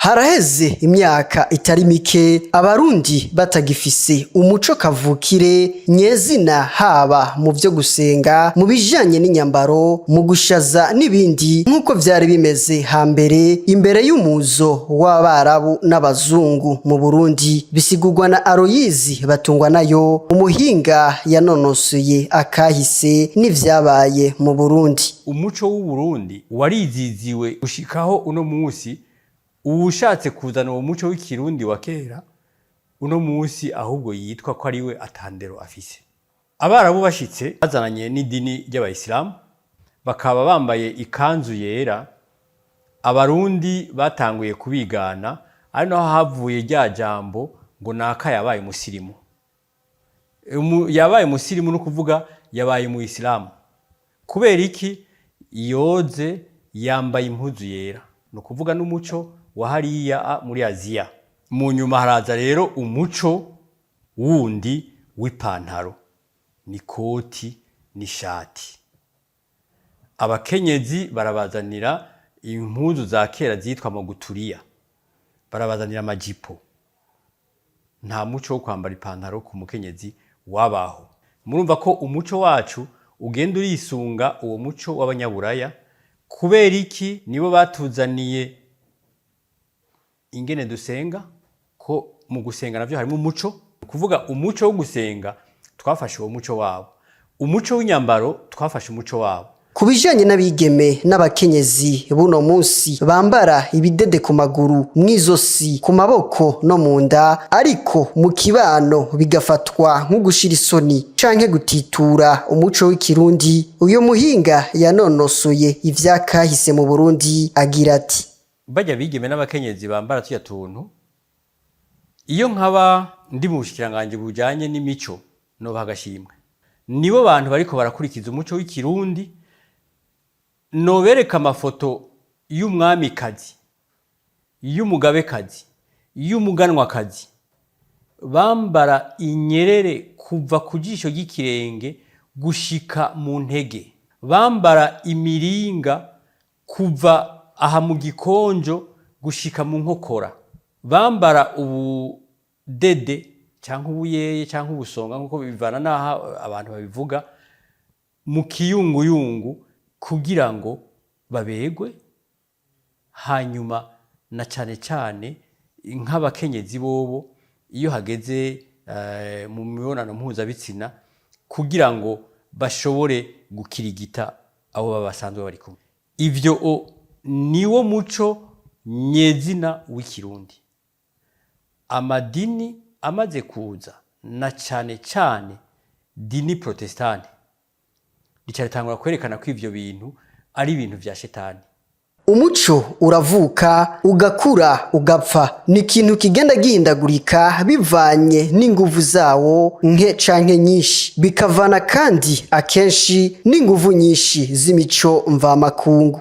Haraheze imyaka itari mike Abarundi batagifise umuco kavukire nyezina, haba mu vyo gusenga, mu bijanye n'inyambaro, mu gushaza n'ibindi, nk'uko vyari bimeze hambere imbere y'umuzo w'Abarabu n'Abazungu mu Burundi. Bisigurwa na Aloyizi Batungwa nayo, umuhinga yanonosoye akahise n'ivyabaye mu Burundi. Umuco w'Uburundi wariziziwe gushikaho uno munsi uwushatse kuzana uwo muco w'Ikirundi wa kera, uno munsi ahubwo yitwa ko ari we atandero afise. Abarabu bashitse bazananye n'idini ry'Abayisilamu, bakaba bambaye ikanzu yera. Abarundi batanguye kubigana, ari naho havuye rya jambo ngo naka yabaye umusirimu. Yabaye umusirimu no kuvuga yabaye umuyisilamu. Kubera iki? Yoze yambaye impuzu yera, ni ukuvuga n'umuco wa hariya muri Aziya. Mu nyuma haraza rero umuco wundi w'ipantaro n'ikoti n'ishati. Abakenyezi barabazanira impuzu za kera zitwa amaguturiya, barabazanira amajipo. Nta muco wo kwambara ipantaro ku mukenyezi wabaho. Murumva ko umuco wacu ugenda urisunga uwo muco w'Abanyaburaya. Kubera iki? Nibo batuzaniye ingene dusenga, ko mu gusenga navyo harimo umuco. Kuvuga umuco wo gusenga, twafashe uwo muco wabo. Umuco w'inyambaro, twafashe umuco wabo. Ku bijanye n'abigeme n'abakenyezi buno munsi bambara ibidede ku maguru, mw'izosi, ku maboko no mu nda, ariko mu kibano bigafatwa nko gushira isoni canke gutitura umuco w'Ikirundi, uyu muhinga yanonosoye ivyakahise mu Burundi agira ati: Bajya bigeme n'abakenyezi bambara tuya tuntu, iyo nkaba ndi mu bushikiranganji bujanye n'imico nobaha agashimwe. Nibo bantu bariko barakurikiza umuco w'Ikirundi. Nobereka amafoto y'umwamikazi, y'umugabekazi, y'umuganwakazi bambara inyerere kuva ku jisho ry'ikirenge gushika mu ntege, bambara imiringa kuva aha mu gikonjo gushika mu nkokora, bambara ubudede canke ubuyeye canke ubusonga, nkuko bivana n'aho abantu babivuga, mu kiyunguyungu kugira ngo babegwe. Hanyuma na cane cane nk'abakenyezi bobo, iyo hageze mu mibonano mpuzabitsina, kugira ngo bashobore gukirigita abo baba basanzwe bari kumwe. Ivyo niwo muco nyezina w'Ikirundi. Amadini amaze kuza, na cane cane dini Protestante, rica ritangura kwerekana ko ivyo bintu ari ibintu vya shetani. Umuco uravuka, ugakura, ugapfa. Ni ikintu kigenda gihindagurika bivanye n'inguvu zawo nke canke nyinshi, bikavana kandi akenshi n'inguvu nyinshi z'imico mvamakungu.